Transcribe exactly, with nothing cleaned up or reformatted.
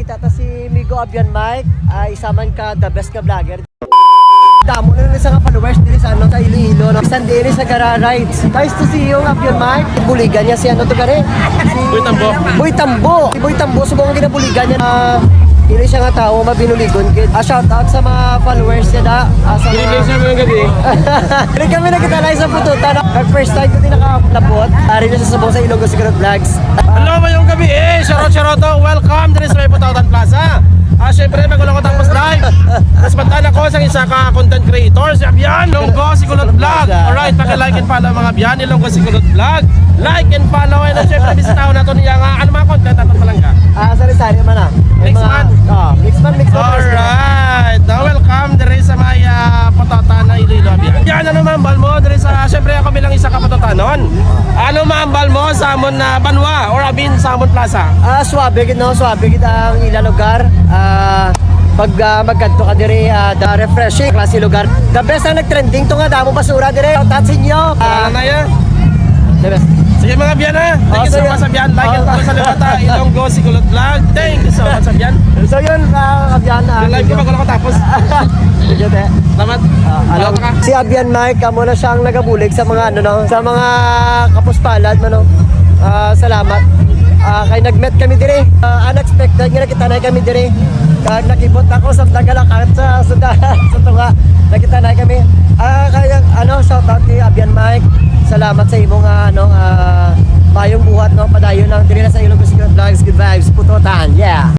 Tata si Migo Abian Mike, ah, isa man ka the best nga vlogger. Damo na lang sa nga followers diri sa, ano, sa Iloilo, no? Bisan diri sa Gara Rides. Nice to see you, Abian Mike. Buligan niya si, ano to, gani? Si Boy Tambo. Boy Tambo. Si Boy Tambo, subong ang ginabuligan niya. Ah, dili siya nga tawo mabinuligon gid. Ah, shout out sa mga followers niya da. Ah, sa mga Gabi. Diri kami nagkita live sa Pututan, no? Kag first time ko din nakalabot. Ari na sa subong sa Ilonggo Sigurot Vlogs. Hello, mayong gabi eh. Shoutout, shoutout. Welcome diri sa may Pututan Plaza. Ah, syempre, bago lang ko tapos live, mas bantay ako sa isa ka content creator, si Abian Ilonggo Sigurot Vlog. Alright, paki-like and follow, mga Abian Ilonggo Sigurot Vlog. Like and follow, and syempre, bisitaw nato niya nga ano mga content nato palangga. Ah, sari-sari man, ah. May Mix mga, man. Ah, mix man, mix man. Alright. Ah, welcome diri sa may, ah, Pututan na Iloilo, Abian. Yan, ano mahambal mo diri sa, syempre, ako bilang isa ka Pututanon. Ano mahambal mo sa amon na banwa or abin sa amon plaza? Ah, suabe gid, no? Suabe gid ang ila lugar. Ah, pag, ah, magkadto ka diri, ah, the refreshing, klase lugar. The best ang nag-trending to nga damo basura diri. Shout out sa inyo. Ah, Wala na yan. The best. Sige, mga Abian, ha? Thank Oh, you so sige. much, Abian. Like and Oh. follow sa Liwata, Ilonggo Sigurot Vlog. Thank you so much, Abian. So yun, ah, Abian, ah, Yung live ko thank you. bago nakatapos. Sige, te. Salamat. Ah, alam, Wala ka. Si Abian Mike, amo na siyang nagabulig sa mga, ano, no, sa mga kapuspalad, mano. Ah, salamat. Ah, kay nag-met kami diri. Ah, unexpected nga nakita na kami diri. Kag nakibot ako sa nagalakat sa, sa, sa tunga. Nakita na kami. Ah, kaya, ano, shout out kay Abian Mike. Salamat sa imo nga, ano, ah, mayong buhat, no? Padayon lang diri na sa Ilonggo Sigurot Vlogs. Good vibes, Pututan. Yeah.